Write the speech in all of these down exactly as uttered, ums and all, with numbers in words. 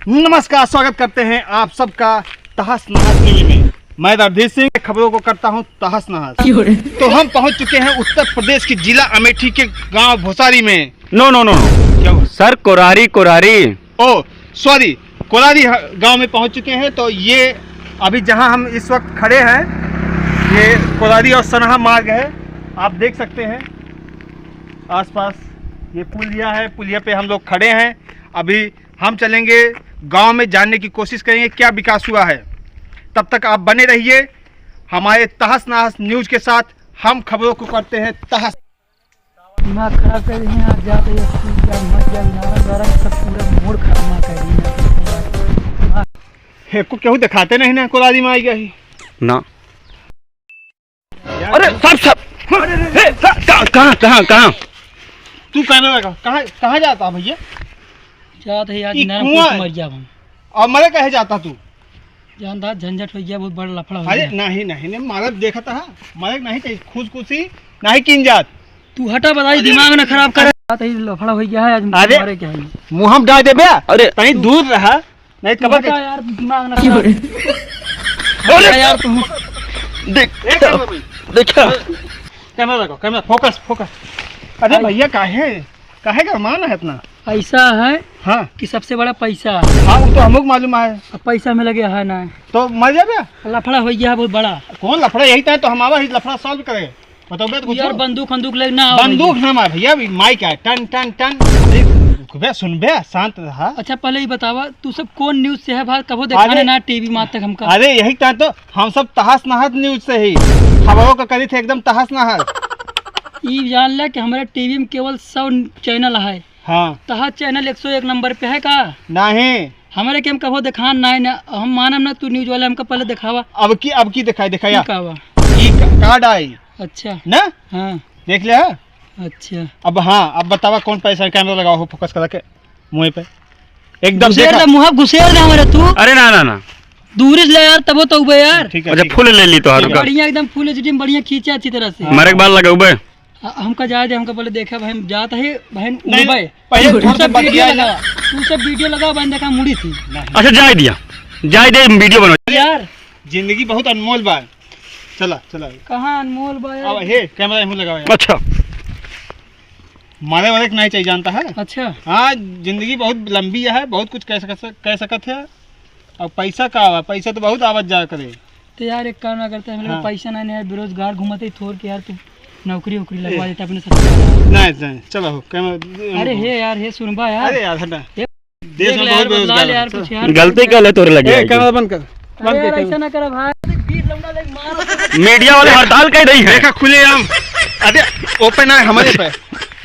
नमस्कार, स्वागत करते हैं आप सबका तहस नहस न्यूज में। मैं रणधीर सिंह खबरों को करता हूँ तहस नहस। क्यों रे? तो हम पहुंच चुके हैं उत्तर प्रदेश के जिला अमेठी के गांव भोसारी में। No, no, no, no। क्या हुआ? सर, कोरारी, कोरारी। ओ, sorry, कोरारी ह-, गांव में पहुंच चुके हैं। तो ये अभी जहां हम इस वक्त खड़े हैं, ये कोरारी और सनहा मार्ग है। आप देख सकते हैं आसपास ये पुलिया है, पुलिया पे हम लोग खड़े हैं। अभी हम चलेंगे गांव में, जानने की कोशिश करेंगे क्या विकास हुआ है। तब तक आप बने रहिए हमारे तहस नहस न्यूज के साथ। हम खबरों को करते हैं तहस। दिमाग खराब कर रही है, आज जाते हैं स्कूल, जा मत जा, नारा नारा सब पूरा मूड खराब ना कर रही है। एको केहू दिखाते नहीं ना, कोलाजी में आई गई। ना। अरे, साहब, साहब। अरे, अरे, अरे। हे, का-, का-, कहाँ, कहाँ, कहाँ? तू कहने लगा, कहाँ, कहाँ जाता है भैया? जात है यार, ई नरम कुआं कुछ है। मर जाब हम। और मरे कहे जाता तू? जानता, झंझट हो गया, बहुत बड़ा लफड़ा हो अरे, गया। नहीं, नहीं, नहीं, मालक देखता है, मालक नहीं चाहिए, खुदकुशी नहीं कीन जात। तू हटा, बताई, अरे। दिमाग ना खराब कर। बात है, लफड़ा हो गया है, आज अरे। मारे क्या है? मुँह हम डाल देबे। अरे। कहीं दूर रहा। नहीं, तू कबर हटा के यार, दिमाग ना खराब। अरे यार, तू देख, ए, कैमरा मैन। देखा। कैमरा लगाओ, कैमरा, focus, focus। अरे भाई। भैया, काहे, काहे गरमान है इतना? ऐसा है हाँ। कि सबसे बड़ा पैसा है। हाँ, वो तो हमको मालूम है। अब पैसा में लगे है ना। तो मर जाबे। लफड़ा हो गया है बहुत बड़ा। कौन लफड़ा? यही तो है, तो हम आवा ही लफड़ा solve करे। बताओ बे, तो कुछ यार, हो? बंदूक वंदूक लेके ना आओ बंदूक भैया। ना मार भैया, अभी माइक है, टन, टन, टन। अरे, रुकबे, सुनबे, शांत रहा। अच्छा, पहले ये बतावा, तू सब कौन न्यूज से है भाई? कबो देखाने अरे, ना टीवी में आज तक हमका। अरे, यही तो, तो हम सब तहस नहस न्यूज से ही। खबरों का करी थे एकदम तहस नहस। ई जान ले कि हमारे टीवी में केवल सौ चैनल है। हाँ। तहस चैनल एक सौ एक नंबर पे है का? नहीं। हमारे के हम कबो देखान ना है ना, हम मानम ना, तू न्यूज वाले हमका पहले देखावा। अब की, अब की दिखाई, दिखाया। ई का बा? ई का-, कार्ड आई। अच्छा। ना? हाँ। देख ले, हाँ? अच्छा। अब हाँ, अब बतावा कौन पैसा, कैमरा लगाओ हो, focus करा के मुँह पे। एकदम घुसेर देखा। दे, मुँह घुसेर दे हमारे तू। अरे ना, ना, ना। दूरी से ले यार, तबो तो उबे यार। ठीक है, अच्छा, ठीक है। Full ले ली तो ठीक है। हाथ का। बढ़िया एकदम full H D में बढ़िया खींचे अच्छी तरह से। हाँ। मरे के बाद लगाउबे। ह-, हमका जाए दे, हमका बोले, "देखा भाई, हम जात है, भाई, नहीं, उड़बे।" पहले तू थोड़ा सा सब वीडियो बतिया लगा, ले। तू सब वीडियो लगा, बहन देखा मुड़ी थी। नहीं। अच्छा, जाए दिया, जाए दे, हम वीडियो बनाओ। यार। जिंदगी बहुत अनमोल बा। चला, चला। कहाँ अनमोल बा यार? अब हे, कैमरा एहू लगाओ यार। अच्छा। मारे वाले के नहीं चाहिए, जानता है? अच्छा। हाँ, जिंदगी बहुत लंबी है, बहुत कुछ कह सकत, कह सकत है। अब पैसा का आवा, पैसा तो बहुत आवत जाया करे। तो यार, एक काम ना करते, हम लोग हाँ। पैसा नहीं, नहीं, बेरोजगार घूमते ही थोर के यार, तू नौकरी वोकरी लगवा ए। देता अपने साथ। नहीं, नहीं, चलो हो, कैमरा अरे हे यार, हे सुनबा यार। अरे यार, हटा। हे देश देख में ले बहुत यार, बदला बेरोजगार ले है। यार, चलो। कुछ यार। गलती कर ले तोरे लगे ए, आई। कैमरा बंद कर, बंद अरे कर यार, कैमरा। ऐसा ना करा भाई। मीडिया वाले हड़ताल कर रही है। देखा खुलेआम, अरे open है हमारे पे।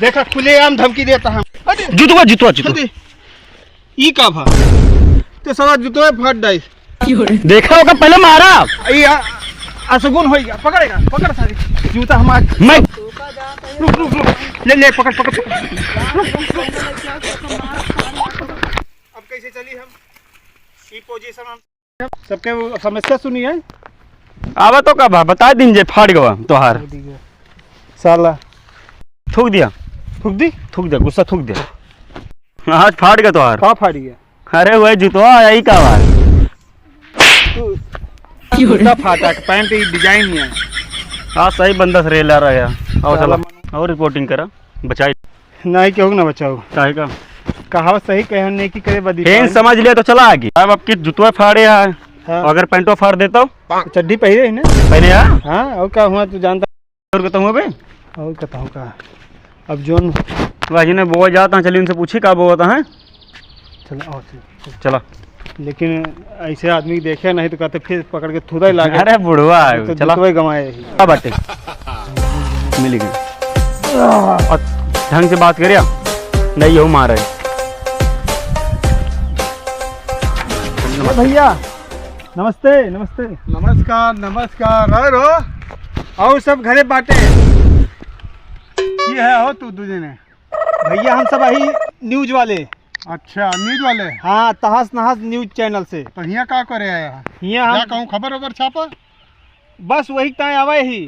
देखा खुलेआम धमकी देता है। अरे जुतवा, जुतवा, जुतवा। अरे। ई का भा? ते साला जुतवा फाट डाई। देखा होगा पहले मारा। ई आ, असगुन होई गया। पकड़ेगा, पकड़ सारी। जूता हमार। मैं रुक, रुक, रुक। ले, ले, पकड़, पकड़, पकड़। रुक, रुक, रुक। अब कैसे चली हम? ई position हम सबके वो समस्या सुनी है। आवा तो का भा, बता दिन जे फाड़ गवा तोहार। साला। थूक दिया। थूक दी? थूक दिया, गुस्सा थूक दिया। आज फाड़ गया तोहार। का फाड़ गया? अरे वही जुतवा, यही का बा? तू जूता फाटा, पैंट ही डिजाइन नहीं है। हाँ, सही बंदा से रेला रहा है। और साला चला, और रिपोर्टिंग करा, बचाई। नहीं, केहू ना बचाओ। काहे का? कहावत सही कहे, नेकी करे बदी फेन पाई। समझ लिया तो चला आगे। अब आपकी जुतवा फाड़े है, हाँ। अगर पैंटवा फाड़ देता हूँ? चड्ढी पहरे है ना? पहले है? हाँ, और का हुआ तू जानता? और कहता हूँ अबे? और कहता हूँ का? अब जोन भाई ने बोआ जाता है, चलिए उनसे पूछे का बोआ होता है। चलो, आओ, चलो, चलो। चला। लेकिन ऐसे आदमी देखे नहीं तो कहते फिर पकड़ के थूदा ही लागे। अरे बुढ़वा है, तो चला। जुतवा ही गंवाए ही। का बाटे? मिल गई। और ढंग से बात करिया, नहीं यहू मार है। भैया, नमस्ते, नमस्ते। नमस्कार, नमस्कार। और हो? और सब घरे बाटे। ये है हो तू दू जने? भैया, हम सब अही न्यूज वाले। अच्छा, न्यूज वाले? हाँ, तहस नहस न्यूज चैनल से। तो हियाँ का करे आया है? हियाँ हम जा कहूँ खबर ओबर छापा? बस वही ताय आवे ही,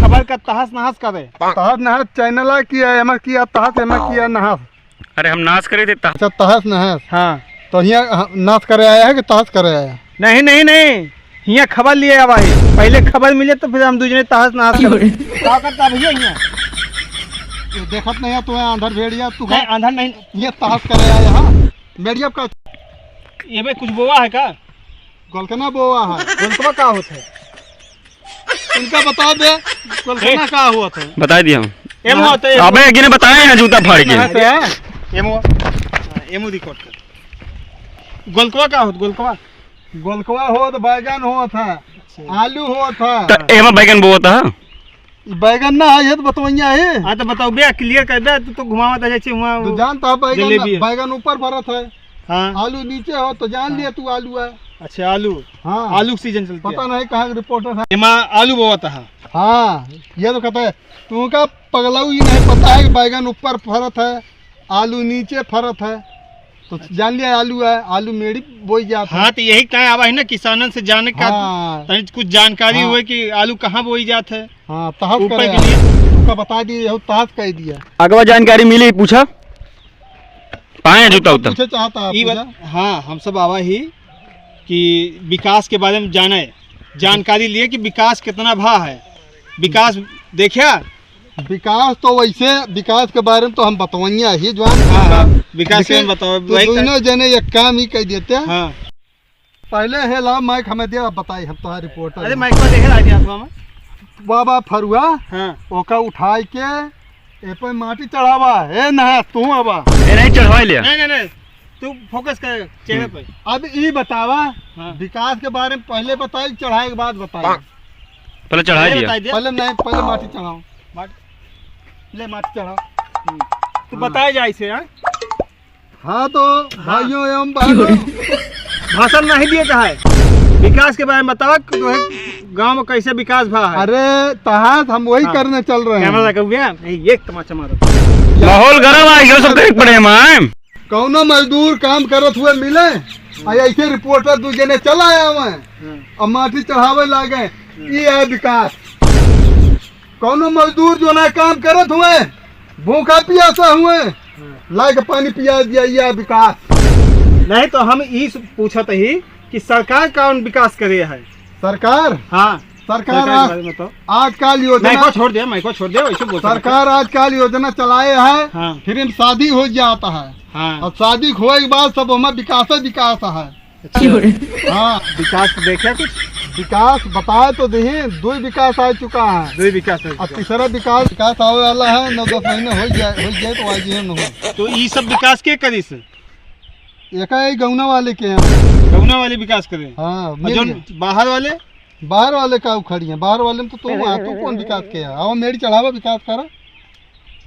खबर का तहस नहस करे। तहस नहस चैनल है कि है, एमा किया तहस, एमा किया नहस। अरे हम नाश करे थे तहस। अच्छा, तहस नहस। हाँ। तो हियाँ ह-, नाश करे आया है कि तहस करे आया है? नहीं, नहीं, नहीं, हियाँ खबर लिए आवा है। पहले खबर मिले तो फिर हम दूजने तहस नहस कर। का करता भैया हियाँ? ये देखत नहीं है तू, आंधर भेड़िया तू। नहीं, आंधर नहीं। ये तहस करे आया है। भेड़िया का ये भाई कुछ बोवा है का? गोलकना बोवा है। गोलकवा का होत है? इनका बता दे, गोलकना ए। का होत है? बता दिया हम। एमो होत है, एमो। अबे, एक जने बताए हैं जूता फाड़ के। हाँ, तो है। एमो, हाँ, एमो record कर। गोलकवा का होत, गोलकवा? गोलकवा होत, बैगन होत है, अच्छा। आलू होत है। तो एमा बैगन बोवत है? ई बैगन ना है, ये तो बतवैया है। हाँ, तो बताओ बे, clear कर दे, तू तो घुमावत है जैसे वहाँ तो वो जानता है बैगन, जलेबी है। बैगन ऊपर फरत है। हाँ। आलू नीचे हो तो जान हाँ। लिया तू आलू है। अच्छा, आलू। हाँ। आलू के season चलती पता है। नहीं कहाँ के reporter है। एमा आलू बोवत है। हाँ, ये तो कहता है, तुमका पगलाऊ ही नहीं पता है कि बैगन ऊपर फरत है, आलू नीचे फरत है, तो अच्छा। जान लिया आलू है, आलू मेड़ी बोई जात है। हाँ, तो यही टाइम आवा है ना, किसानन से जाने का हाँ। तनी कुछ जानकारी हाँ। हुए कि आलू कहाँ बोई जात है। हाँ, तहस ऊपर करे के आया। लिए। तुमका बता दिए, यहू तहस कह दिया। अगवा जानकारी मिली, पूछा। पाए हैं जूता उता। पूछे चाहता है, ई पूछा। बात, हाँ, हम सब आवा ही कि विकास के बारे में जाने, जानकारी लिए कि विकास कितना भा है। विकास देखा? विकास तो वैसे, विकास के बारे में तो हम बतवैया ही, जवान। हाँ, हाँ, विकास के लेकिन बताओ, तू वही दोनों कर- जने एक काम ही कह देते हैं। हाँ। पहले हे ला माइक हमें दे, अब बताई हम तोहार reporter अरे हैं। माइक पर देखे लाइट हाथ में। बाबा फरुआ, हाँ। ओका उठाई के ए पे माटी चढ़ावा। ए ना, तू आवा। ए नहीं चढ़वाई लिया। नहीं, नहीं, नहीं, तू focus कर चेहरे हम्म। पे। अब ई बतावा, हाँ। विकास के बारे में पहले बताई, चढ़ाई के बाद बताई। पहले चढ़ाई पहले दिया। बताई दे। पहले नहीं, पहले माटी चढ़ाओ। माट-, ले माटी चढ़ाओ। हम्म। तू हाँ। बताए जा इसे, हाँ? हाँ, तो हाँ। भाइयों एवं बहनों। भाषण नहीं दिए कहा है, विकास के बारे में बतावा कि तोहे गाँव में कैसे विकास भा है। अरे, तहस हम वही हाँ। करने चल रहे हैं। कैमरा लगा हुआ है, नहीं, एक तमाचा मारो। माहौल गरम आ गया, सब देख पड़े हम आए। कौनो मजदूर काम करत हुए मिले, आ ऐसे reporter दू जने चला आया हुए, हाँ। अब माटी चढ़ावे लागे, हाँ। ये है विकास। कौनो मजदूर जो ना काम करत हुए, भूखा पियासा हुए, हाँ। लाके पानी पिया दिया, ये विकास। नहीं तो हम ई सु-, पूछत ही कि सरकार कौन विकास करे है? सरकार? हाँ। सरकार सरकार के आज, बारे में बताओ। आजकल योजना माइको छोड़ दे, माइको छोड़ दे, वैसे बोल सकते। सरकार आजकल योजना चलाए है, हाँ। फिर शादी हो जाता है। हाँ। और शादी होए के बाद सब हमें विकास ही विकास है। अच्छा। हाँ। विकास देखे कुछ? विकास बताए तो दही, दो ही विकास आ चुका है। दो ही विकास आ अब चुका है। तीसरा विकास, विकास आवे वाला है, नौ दस महीने हो जाए, हो जाए तो आज ये न हो। तो ई सब विकास के करी से? एका ही गौना वाले के हैं। गौना वाले विकास करे? हाँ, और मिल जौन गए। बाहर वाले? बाहर वाले का उखड़ी हैं, बाहर वाले में तो तू वहाँ, तू कौन विकास के है? आओ मेड़ी चढ़ावा विकास करा।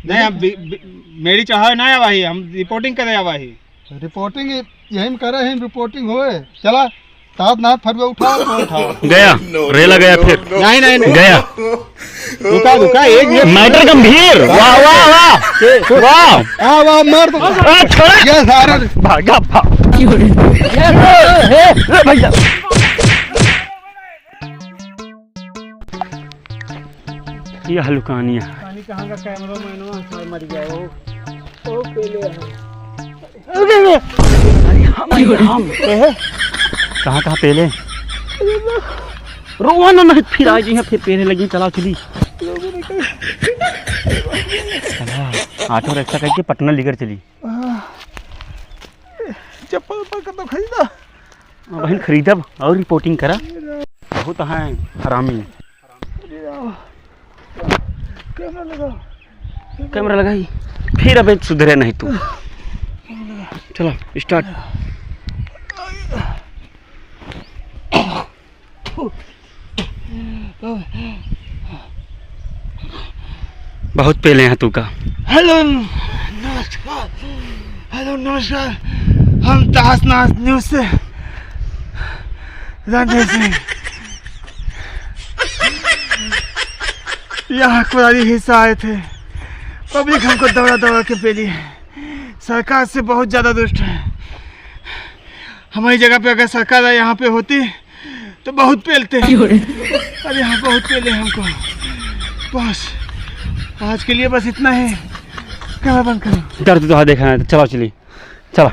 नहीं, हम बि-, बि-, मेड़ी चढ़ावे ना आवा ही, हम reporting करे आवा ही। Reporting यही में करे हैं, reporting होए। चला, साथ नाथ फरुआ उठाओ, तो उठाओ। गया, रेला गया फिर। नहीं, नहीं, नहीं। गया। रुका, रुका, एक, एक। Matter गंभीर। वाह, वाह, वाह। वाह। हाँ, वाह, मार दो। आ, छोड़ा। ये सारे भागा, भाग। ये, ये, ये, ये भैया। ये हलुकानी है। पानी कहाँ का कैमरा मैनवा सार मर गया हो। ओ पेले है। अरे, अरे, हम, हम। कहाँ, कहाँ पेले? रोवा ना, नहीं, फिर आ जाइए, फिर पेले लगी, चलाओ, चली। चला, auto रिक्शा करके पटना लेकर चली। चप्पल उप्पल का तो खरीदा। हाँ, बहन खरीदब और reporting करा। बहुत हैं हरामी। अरे यार। कैमरा लगाओ। कैमरा लगाई। फिर अबे सुधरे नहीं तू। चलो, start। बहुत पेले हैं तू का। Hello, नमस्कार। Hello, नमस्कार। हम तहस नहस news से रणधीर सिंह। यहाँ कुरारी हिस्सा आए थे, public हमको दौड़ा दौड़ा के पेली है। सरकार से बहुत ज़्यादा दुष्ट है। हमारी जगह पे अगर सरकार यहाँ पे होती तो बहुत पेलते। क्यों रे? अरे हाँ, बहुत पेले हमको। बस आज के लिए बस इतना ही। कैमरा बंद करो। डर तो देखा है, चलाओ चली, चला।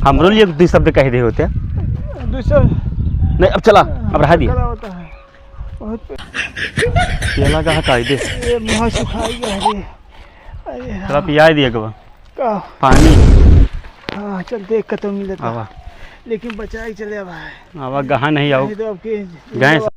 हमरो लिए दुइ शब्द कहि दे होते। दुइ शब्द? नहीं, अब चला, अब रहा दिया। कला होता है। बहुत केला का हटाई दे। ये मुँह सुखाई गया रे। अरे चला, राम। पियाई दिया गवा। का? पानी। हाँ, चल देख कतौ मिलत है। आवा। लेकिन बचाई चले भाई। आवा, गहा नहीं आओ। नहीं तो अब के गैस।